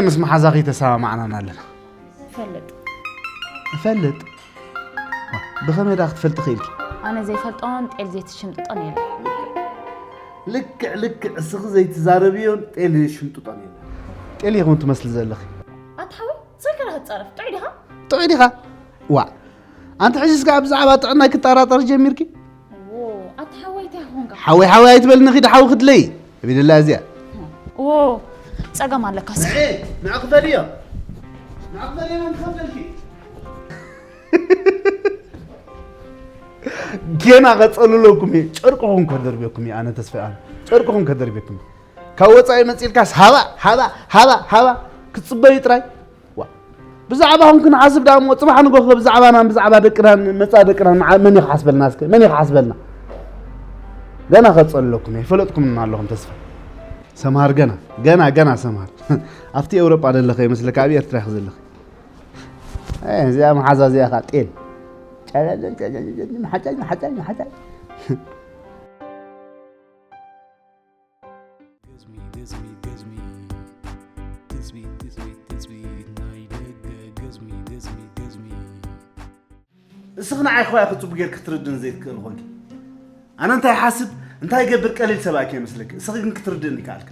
ምስ መሓዛኺ ተሰማማዕናና ኣለና። እፈልጥ። እፈልጥ? ብኸመይ ደኣ ክትፈልጢ ክኢልኪ? ኣነ ዘይፈልጦን ጤል ዘይትሽምጥጦን የለን። ልክዕ፣ ልክዕ፣ እስኺ ዘይትዛረብዮን ጤል ዘይሽምጥጦን የለን። ጤል ኢኹም ትመስሊ ዘለኺ። ኣታ ሓወይ፣ ስልክና ክትጻረፍ ጥዑይ ዲኻ? ጥዑይ ዲኻ? ዋእ! ኣንቲ ሕጂስ ከኣ ብዛዕባ ጥዕናይ ክትጠራጠሪ ጀሚርኪ? ዎ፣ ኣታ ሓወይ እንታይ ኾንካ? ሓወይ ሓወይ ኣይትበልኒ፣ ኺዲ ሓዊ ክትለይ። ቢድላ እዚኣ። ዎ፣ ጸገም ኣለካ እስኪ። ንዒ፣ ንዒ ክፈልዮ። ንዒ ክፈልዮ መን ክኸፍለልኪ? ገና ከጸልለኩም እየ። ጨርቅኹም ከደርብየኩም እየ፣ ኣነ ተስፋ ኣነ። ጨርቅኹም ከደርብየኩም እየ። ካብ ወጻኢ መጺልካስ ሃባ፣ ሃባ፣ ሃባ፣ ሃባ ክትጽበዩ ጥራይ። ዋ። ብዛዕባኹም ክንሓስብ ደኣ እሞ ጽባሕ ንጎ ብዛዕባናን ብዛዕባ ደቅናን መጻ ደቅናን መዓ-፣ መን እዩ ክሓስበልና እስከ? መን እዩ ክሓስበልና? ገና ከጸልለኩም እየ። ይፈለጥኩምና ኣለኹም ተስፋ። ሰምሃር ገና፣ ገና፣ ገና ሰምሃር። ኣብቲ ኤውሮጳ ደለኸ ይመስለካ፣ ኣብ ኤርትራ ኢኺ ዘለኺ። ኤ፣ እዚኣ መሓዛ እዚኣ ኸኣ ጤል። ጨለል፣ ጨለል፣ ጨለል፣ መሓጫጭ፣ መሓጫጭ፣ መሓጫጭ። ገዝሚ፣ ገዝሚ፣ ገዝሚ። ትጽቢት፣ ትጽቢት፣ ትጽቢት ናይ ደገ። ገዝሚ፣ ገዝሚ፣ ገዝሚ። እስኺ ንዓይ ኸኣ ክጽቡ ጌርኪ ክትርድእኒ ዘይትኽእሊ ኾንኪ። ኣነ እንታይ ይሓስብ፣ እንታይ ይገብር ቀሊል ሰብ ኣይከይመስለኪ። እስኺ ግን ክትርድእኒ ይከኣልኪ።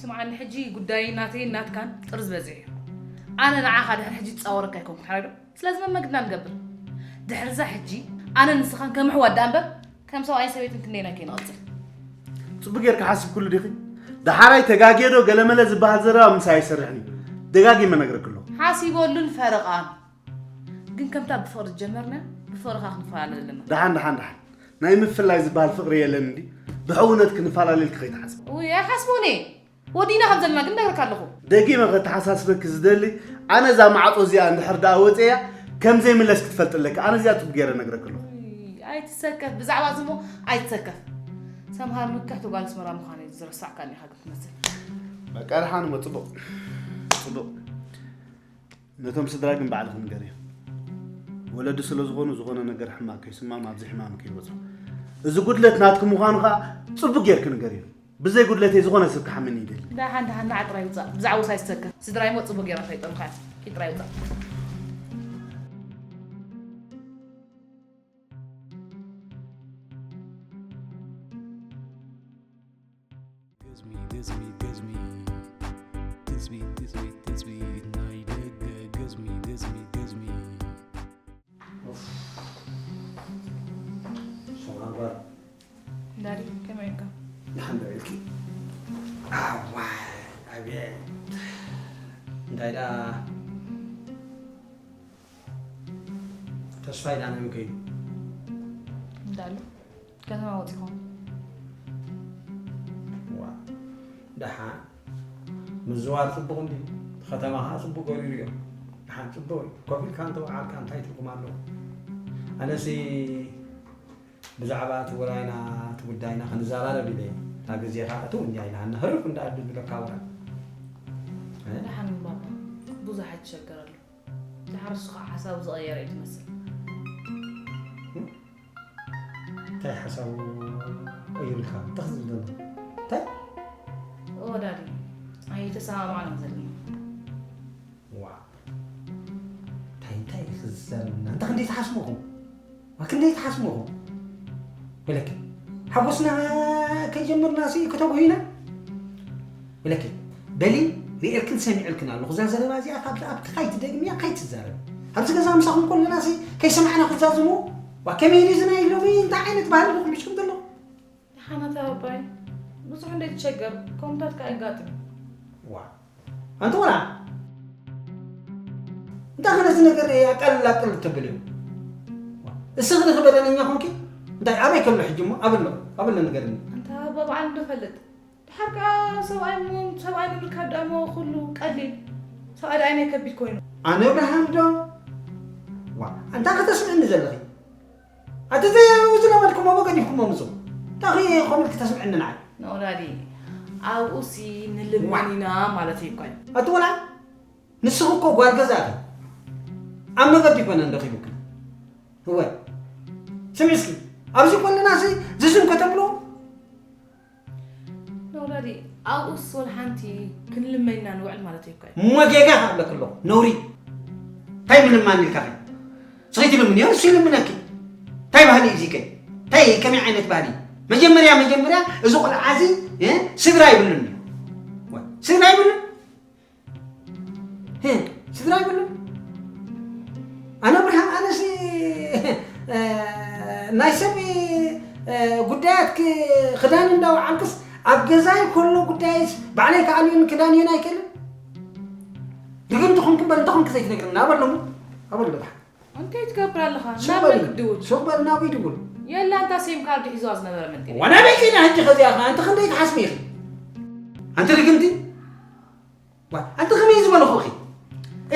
ስምዓኒ፣ ሕጂ ጉዳይ ናተይን ናትካን ጥርዝ በዚሑ እዩ። ኣነ ንዓኻ ድሕሪ ሕጂ ዝጻወረካ ኣይኮንኩን፣ ሓራይ ዶ? ስለዚ መመግድና ንገብር። ድሕርዛ ሕጂ ኣነ ንስኻን ከም ኣሕዋት ደኣ እምበር ከም ሰብኣይን ሰበይትን ክንደየናይ ከይንቐጽል። ጽቡቅ ጌርካ ሓሲብክሉ ዲኺ? ደሓራይ ተጋግየ ዶ ገለመለ ዝበሃል ዘረባ ምሳይ ኣይሰርሕን እዩ። ደጋጊመ ነግረኪ ኣለኹ። ሓሲበሉን ፈረቓን። ግን ከምታ ብፍቕሪ ዝጀመርና ብፍቕሪ ከኣ ክንፈላለ ኣለና። ደሓን፣ ደሓን፣ ደሓን። ናይ ምፍላይ ዝበሃል ፍቕሪ የለን እንዲ። ብሕውነት ክንፈላለ ኢልኪ ከይትሓስቢ። ውይ፣ ኣይሓስቦን እየ። ወዲና ከም ዘለና ግን ነግረካ ኣለኹ። ደጊመ ከተሓሳስበኪ ዝደሊ፣ ኣነ እዛ ማዕጾ እዚኣ እንድሕር ደኣ ወጽእያ፣ ከም ዘይምለስ ክትፈልጢ ኣለኪ። ኣነ እዚኣ ጽቡቅ ገይረ ነግረኪ ኣለኹ። ውይ፣ ኣይትሰከፍ፣ ብዛዕባ እዚ እሞ ኣይትሰከፍ። ሰምሃር ምክሕቲ ጓል ኣስመራ ምዃነይ ዝረሳዕካኒ ኢኻ ግን ትመስል። በቃ ደሓን እሞ ጽቡቕ። ጽቡቕ። ነቶም ስድራ ግን ባዕልኺ ንገርዮም። ወለዲ ስለ ዝኾኑ ዝኾነ ነገር ሕማቕ ከይስምዖም ኣብዚ ሕማም ከይበጽሑ። እዚ ጉድለት ናትኪ ምዃኑ ኸኣ ጽቡቕ ጌርኪ ንገርዮም። ብዘይ ጉድለተይ ዝኾነ ሰብ ክሓምኒ ይደሊ። ደሓን ደሓን ንዓ ጥራይ ውጻእ። ብዛዕባኡስ ኣይትሰከፍ። ስድራይ እሞ ጽቡቕ ጌራ ፈሊጦም ኸኣ። ኪድ ጥራይ ውጻእ። ገዝሚ ገዝሚ ገዝሚ ትጽቢት ትጽቢት ትጽቢት ናይ ደገ ገዝሚ ገዝሚ ገዝሚ። ኡፍ። ዳዲ፣ ከመይ ኢልካ? ደሓን ዶ ኢልኪ? ኣዋይ፣ ኣቤት። እንታይ ደኣ? ተስፋይ ደኣ ናበይ ከይዱ? እንዳሉ ከተማ ወጺኹም። ዋ፣ ደሓን። ምዝዋር ጽቡቕ እንድዩ። ከተማ ኸኣ ጽቡቕ ገይሩ ይርእዮ። ደሓን ጽቡቕ እዩ። ኮፍ ኢልካ እንተወዓልካ እንታይ ትርጉም ኣለዎ? ኣነሲ ብዛዕባ እቲ ውራይና፣ እቲ ጉዳይና ክንዘራረብ ኢለ እየ። እታ ግዜ ኸኣ እትው እንድያ ኢላና ህርፍ እንዳ ዕድል ዝብለካ ውራይ። እ? ደሓን ባባ፣ ብዙሕ ኣይትሸገር ኣሎ። ደሓር እሱ ኸዓ ሓሳቡ ዝቐየረ እዩ ትመስል። እንታይ ሓሳቡ ቀይሩልካ? እንታይ ክትብል ዘሎ? እንታይ? እወ ዳዲ፣ ኣይተሰማማዕናን ዘለና። ዋ። እንታይ፣ እንታይ ኢኺ ዝዛረብና? እንተ ክንደይ ትሓስሙ ኢኹም? ዋ፣ ክንደይ ትሓስሙ ኢኹም? ወለኪ፣ ሓጎስና ከይጀመርናሲ ከተጉሂና? ወለኪ፣ በሊ፣ ርእየልክን ሰሚዐልክን ኣለኹ። እዛ ዘረባ እዚኣ ካብ ዝኣፍኪ ካይትደግምያ፣ ካይትዛረቢ። ኣብዚ ገዛ ምሳኹም ከለናሲ ከይሰማዕና ክትዛዝሙ? ዋ፣ ከመይ ኢሉ እዚ ናይ ሎሚ እንታይ ዓይነት ባህሊ ኢኹም ሒዝኩም ዘለኹም? ደሓን ኣታ ኣባይ፣ ብዙሕ እንደ ትሸገር፣ ከምኡታት ከኣ የጋጥም። ዋ፣ ኣንቲ ቆልዓ፣ እንታይ ከ ነዚ ነገር ኣቀልል ኣቀልል ተብልዮ? እስኺ ዲኺ በደለኛ ኮንኪ? እንታይ ኣበይ ከሎ ሕጂ እሞ? ኣበሎ፣ ኣበሎ ንገርኒ። ኣንታ ኣባ በዓል እንዶ ፈልጥ። ድሓር ከኣ ሰብኣይ እሞ፣ ሰብኣይ ንምርካብ ደኣ እሞ ኩሉ ቀሊል። ሰብኣይ ደኣ ኣይናይ ከቢድ ኮይኑ። ኣነ እብርሃም ዶ? ዋ፣ ኣንታ ከተስምዕኒ ዘለኺ? ኣቲ እዚ ዝለመድኩሞ እሞ ገዲፍኩሞ ምጹ። እንታይ ከምኡ ኢልኪ ተስምዕኒ ንዓይ? ኖ ዳዲ፣ ኣብኡሲ ንልመን ኢና ማለተይ እኮ እዩ። ኣቲ ቆልዓ፣ ንስኺ እኮ ጓል ገዛ ኢኺ። ኣብ መገዲ ኣይኮነን ረኺቡኪ። እወ። ስምዒ እስኪ፣ ኣብዚ ኮለናሲ ዝዝም ከተብሎ? ኖ ዳዲ፣ ኣብኡስ ወላ ሓንቲ ክንልመን ኢና ንውዕል ማለተይ እኮ እዩ። እሞ ጌጋ ክብለኪ ኣለኹ። ነውሪ። እንታይ ምልማን ኢልካ ኸ? ንስኺ ትልምንዮ፣ ንሱ ይልምነኪ። እንታይ ባህሊ እዩ እዚ ከ? እንታይ፣ ከመይ ዓይነት ባህሊ? መጀመርያ፣ መጀመርያ እዚ ቆልዓ እዚ፣ እ፣ ስድራ ይብሉን እዩ። ወይ፣ ስድራ ይብሉን? እ፣ ስድራ ይብሉን? ኣነ ብርሃን፣ ኣነሲ፣ እ፣ ናይ ሰብ፣ እ፣ ጉዳያት ክ-፣ ክዳን እንዳወዓልኩስ ኣብ ገዛይ ከሎ ጉዳይስ ባዕለይ ክኣልዮን ክዳንዮን ኣይክእልን? ርግምቲ ኹንኩ እምበር እንተ ኹንኩ ዘይትነግርና፣ ኣበሎም፣ ኣበሎ። እንታይ ትገብር ኣለኻ? ሱቕ ናብ በል፣ መን ክትድውል? ሱቕ በል፣ ናብይ ድውል? የላ፣ እንታ ሴም ካርድ ሒዝዋ ዝነበረ መንጢለ። ዋና በይ ከይዳ ሕጂ ኸዚኣ ኸ፣ ኣንቲ ክንደይ ትሓስሚ ኢኺ? ኣንቲ ርግምቲ? ዋ፣ ኣንቲ ከመይ ዝበልኹኺ?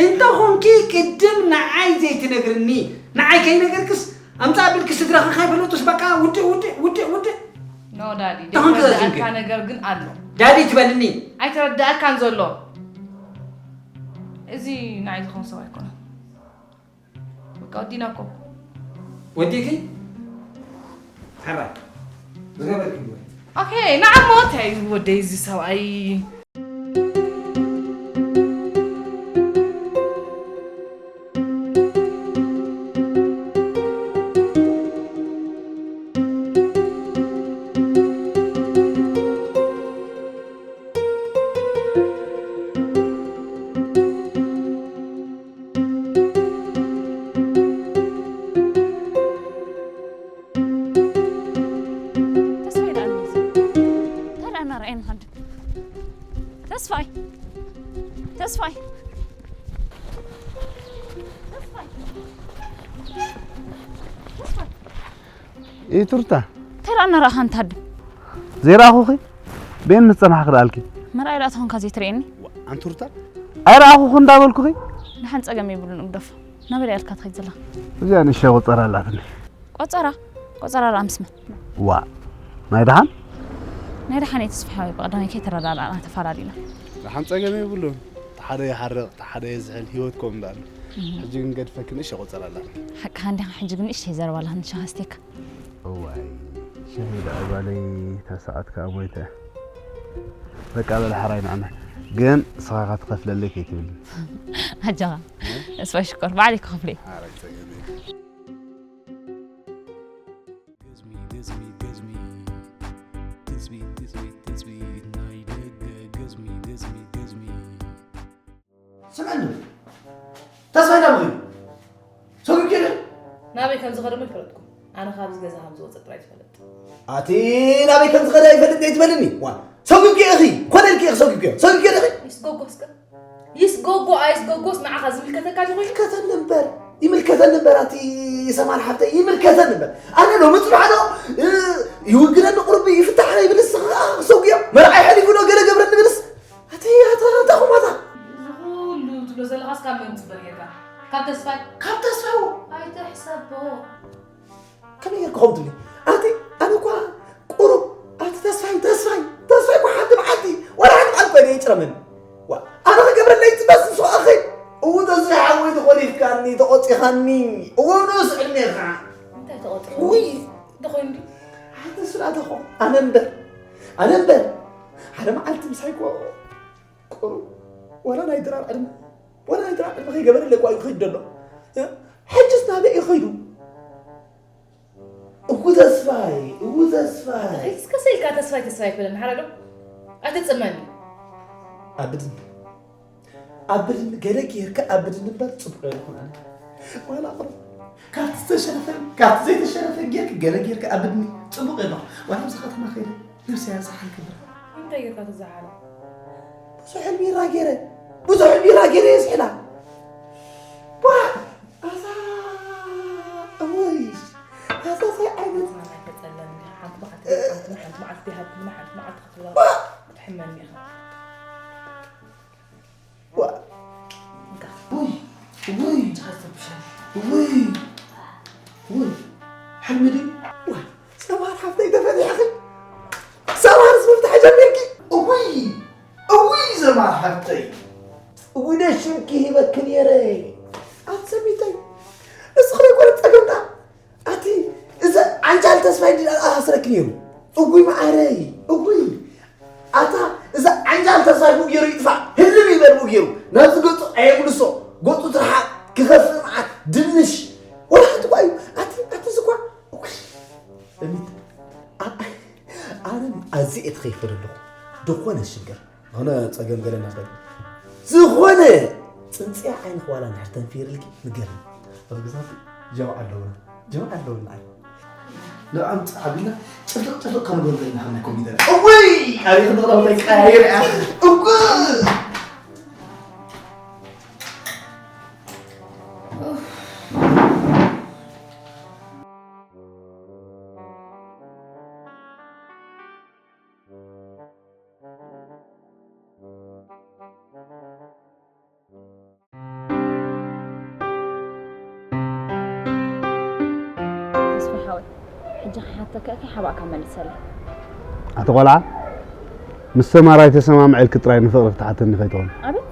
እንተ ኾንኪ ቅድም ንዓይ ዘይትነግርኒ፣ ንዓይ ከይነገርክስ፣ ኣምጻ ኣቢልኪ ስድራኺ ከይፈለጡስ በቃ ውድእ፣ ውድእ፣ ውድእ፣ ውድእ። ኖ ዳዲ፣ እንታይ ኾንኪ ዘይተረዳእካ ዘዝንኪ? ነገር ግን ኣሎ። ዳዲ ትበልኒ? ኣይተረዳእካን ዘሎ። እዚ ንዓይ ዝኸውን ሰብ ኣይኮነን። በቃ ወዲና እኮ። ወዲኪ? ሕራይ። ዝገበርኪ ግበሪ። ኦኬ፣ ንዓሞ እንታይ እዩ ወደይ እዚ ሰብኣይ? ተስፋይ። ኢትሩታ። ተራ እናረኣኻ እንታድም። ዘይረኣኹኺ? ቤን ምስ ጸናሕኺ ደኣልኪ? መርኣይ ደኣ ተኾንካ ዘይትርእየኒ? ኣንቱርታ? ኣይረኣኹኹ እንዳበልኩኺ? ደሓን ጸገም የብሉን እግደፎ። ናበይ ደኣ ኢልካ ትኸይድ ዘለኻ? እዚኣ ንእሽተይ ቆጸራ ኣላትኒ። ቆጸራ? ቆጸራ ደኣ ምስ መን? ዋ፣ ናይ ደሓን? ናይ ደሓን እየ ተስፋ ሓወይ፣ ብቐዳማይ ከይተረዳዳእና ተፋላሊና። ደሓን ጸገም የብሉን። እቲ ሓደ ይሓርቕ፣ እቲ ሓደ የዝሕል፣ ህይወት ከምኡ እንዳኣሉ። ሕጂ ግን ገድፈኪ ንእሽተይ ቆጸራ ኣላትኒ። ሓቅኻ እንዲኻ፣ ሕጂ ግን ንእሽተይ ዘረባ ኣላትኒ፣ ሻሂ ኣስትየካ። እዋይ፣ ሻሂ ደኣ ጓለይ እታ ሰዓት ከኣ ሞይተ። በቃ በል ሓራይ ንዕመ። ግን ንስኻ ኢኻ ትኸፍለለይ ከይትብልኒ። ኣጆኻ። ተስፋይ ሽኮር፣ ባዕለይ ክኸፍሎ እየ። ሓራይ ጸገም የብሉን። ገዝሚ፣ ገዝሚ፣ ገዝሚ። ትጽቢት፣ ትጽቢት፣ ትጽቢት ናይ ደገ። ገዝሚ፣ ገዝሚ፣ ገዝሚ። ስምዕኒ፣ ተስፋይ ናበይ ከይዱ? ሰጉምኪ ዶ? ናበይ ከም ዝኸደ እሞ ኣይፈለጥኩን። ኣነ ካብዚ ገዛ ከም ዝወጸ ጥራይ ዝፈልጥ። ኣቲ ናበይ ከም ዝኸደ ኣይፈልጥ እየ ትበልኒ? ዋ፣ ሰጉምኪ ኢኺ፣ ኮነ ኢልኪ ኢኺ ሰጉምኪ፣ ሰጉምኪ ኢኺ? ይስጎጎ እስከ። ይስጎጎ ኣይስጎጎስ ንዓኻ ዝምልከተካ ድዩ ኮይኑ? ይምልከተኒ እምበር፣ ይምልከተኒ እምበር ኣቲ ሰማር ሓፍተይ፣ ይምልከተኒ እምበር። ኣነ ዶ ምጽባሕ ዶ፣ እ፣ ይውግነኒ ቁሩብ ይፍታሕ ይብልስ፣ ኸኣ ሰጉዮ፣ መርዓይ ሓሊፉ ዶ ገለ ገብረኒ ብልስ? ኣቲ ኣታ፣ ኣታ ኹማታ። እዚ ኩሉ ትብሎ ዘለኻስ ካብ መን ትጽበ ጌርካ? ካብ ተስፋይ? ካብ ተስፋይ እዎ። ኣይትሕሰቦ። ከመይ ጌርካ ከምኡ ትብሊ? ኣቲ ኣነ እኳ ቁሩብ፣ ኣቲ ተስፋይ፣ ተስፋይ፣ ተስፋይ እኳ ሓንቲ መዓልቲ፣ ዋላ ሓንቲ መዓልቲ ኮይነ ይጭረመኒ። ዋ፣ ኣነ ክገብረለይ ይጽበስ ንሱ ኣኺ። እው ተስፋይ ሓወይ ተኾሊፍካኒ፣ ተቖጺኻኒ። እዎ ንኡስ ዕድሜኻ። እንታይ ተቖጺኹ? ውይ። እንታይ ኮይኑ ድዩ? ኣቲ ስላ ተኾ-፣ ኣነ እምበር፣ ኣነ እምበር፣ ሓደ መዓልቲ ምሳይ እኮ ቁሩብ ዋላ ናይ ድራር ዕድመ፣ ዋላ ናይ ድራር ዕድመ ከይገበረለይ እኳ እዩ ክኸይድ ዘሎ። እ? ሕጅስ ናበይ እዩ ከይዱ? እኩ ተስፋይ፣ እኩ ተስፋይ። እስከ ስኢልካ ተስፋይ፣ ተስፋይ ኣይትበለኒ፣ ሓራይ ዶ? ኣይትጽመኒ። ኣብድኒ፣ ኣብድኒ፣ ገለ ጌርካ ኣብድኒ እምበር ጽቡቕ ኣይኮነን። ዋላ ቁሩብ ካብቲ ዝተሸረፈን ካብቲ ዘይተሸረፈን ጌርካ ገለ ጌርካ ኣብድኒ ጽቡቕ የሎ። ዋላ ኣብዚ ከተማ ከይደ ነብሰይ ኣዝሓል ክብር። እንታይ ጌርካ ትዝሓል? ብዙሕ ሕልሚ ይራ ጌረ። ብዙሕ ሕልሚ ይራ ጌረ የዝሕላ። ዋ! ኣዛ! እወይ! ኣዛ፣ እንታይ ዓይነት ተጸለኒ። ሓንቲ መዓልቲ፣ ሓንቲ፣ ሓንቲ መዓልቲ ሃብትና፣ ሓንቲ መዓልቲ ክትብላ ክትሕመኒ ኢኻ። ዋ! እንካ። ውይ! ውይ! ጃዝ ተብሻል። ውይ! ውይ! ሕልሚ ድዩ? ዋ! ሰማር ሓፍተይ ተፈቲሕኺ። ሰማርስ ምፍታሕ ጀሚርኪ። እውይ፣ እውይ፣ ሰማር ሓፍተይ። እውይ፣ ደሽምኪ ሂበኪ ነይረ። ኣቲ ሰሚተይ፣ ንስኺ ዘይኮነ ጸገምና። ኣቲ፣ እዚ ዓንጃል ተስፋይ ድኣ ኣስረኪ ነይሩ። እውይ፣ መዓረይ፣ እውይ። ኣታ፣ እዚ ዓንጃል ተስፋይ ብኡ ገይሩ ይጥፋእ። ህልም ይበል ብኡ ገይሩ። ናብዚ ገጹ ኣየምልሶ። ገጹ ትርሓቕ፣ ክኸፍእ መዓት፣ ድንሽ። ወላ ሓንቲ እኳ እዩ። ኣቲ፣ ኣቲ፣ እዚ እኳ፣ እውይ። እሚት፣ ኣ-፣ ኣነ ኣዝየ እየ ተኸይፈ ዘለኹ። ዝኾነ ሽግር፣ ዝኾነ ጸገም ገለ እናፈለ፣ ዝኾነ ጽንጽያ ዓይንኺ ዋላ እንድሕር ተንፊርልኪ ንገርኒ። ኣብ ገዛውቲ ጀምዓ ኣለውና፣ ጀምዓ ኣለውና። ንዕኦም ጻዕብና ጭፍልቕ ጭፍልቕ ከንብሎም ዘለና ከም ናይ ኮሚደረ። እውይ! ኣቤት ንቕዳውንታይ ቀያይር እያ። እውይ! ተስፋ ሓወይ፣ ሕጂ ክሓተካ እየ፣ ሓባእካ መልሰለይ። ኣቲ ቆልዓ፣ ምስ ሰማራይ ተሰማምዐ ኢልኪ ጥራይ ንፍቕሪ ክትሓተኒ ከይትኾኒ። ኣቤት።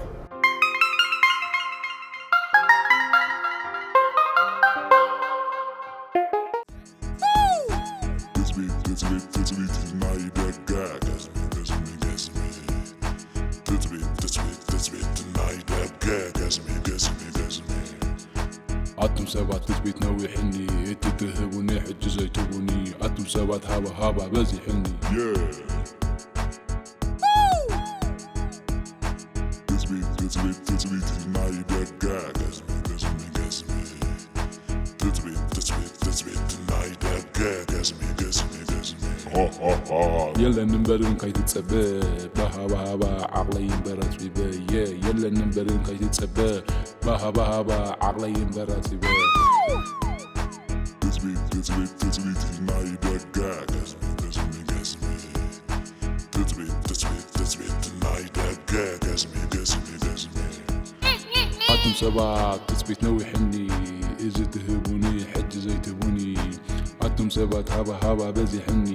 ትጽቢት፣ ትጽቢት፣ ትጽቢት ናይ ደገ። ገዝሚ፣ ገዝሚ፣ ገዝሚ። ትጽቢት፣ ትጽቢት፣ ትጽቢት ናይ ደገ። ገዝሚ፣ ገዝሚ፣ ገዝሚ። ኣቱም ሰባት ትጽቢት ነዊሕኒ፣ እቲ ትህቡኒ ሕጂ ዘይትህቡኒ። ኣቱም ሰባት ሃባ፣ ሃባ በዚሕኒ። Yeah። ትጽቢት፣ ትጽቢት፣ ትጽቢት ናይ ደገ። ገዝሚ፣ ገዝሚ፣ ገዝሚ። ትጽቢት፣ ትጽቢት፣ ትጽቢት ናይ ደገ። ገዝሚ፣ ገዝሚ፣ ገዝሚ። ሆ፣ የለን እምበርን ካይትጸበ ባሃባሃባ ዓቕለይ እምበር ኣጽቢበ የ የለን እምበርን ካይትጸበ ባሃባሃባ ዓቕለይ እምበር ኣጽቢበ። ትጽቢት ትጽቢት ትጽቢት ናይ ደገ ገዝሚ ገዝሚ ገዝሚ ትጽቢት ትጽቢት ትጽቢት ናይ ደገ ገዝሚ ገዝሚ ገዝሚ ኣቱም ሰባት ትጽቢት ነዊሕኒ እዚ ትህቡኒ ሕጂ ዘይትህቡኒ ኣቱም ሰባት ሃባ ሃባ በዚሕኒ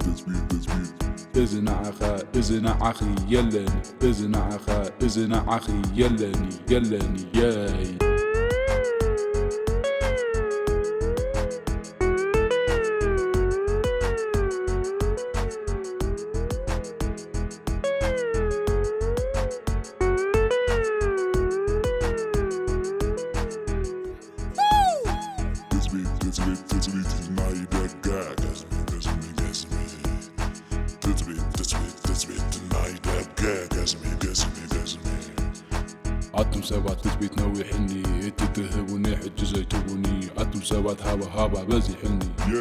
ትጽቢት ትጽቢት እዚ ንዓኻ እዚ ንዓኺ የለን እዚ ንዓኻ እዚ ንዓኺ የለኒ የለኒ የይ ትጽቢት ትጽቢት ትጽቢት ናይ ደገ ገዝሚ ገዝሚ ገዝሚ ትጽቢት ትጽቢት ትጽቢት ናይ ደገ ገዝሚ ገዝሚ ገዝሚ ኣቱም ሰባት ትጽቢት ነዊሕኒ እቲ ትህቡኒ ሕጂ ዘይትህቡኒ ኣቱም ሰባት ሃባ ሃባ በዚሕኒ የ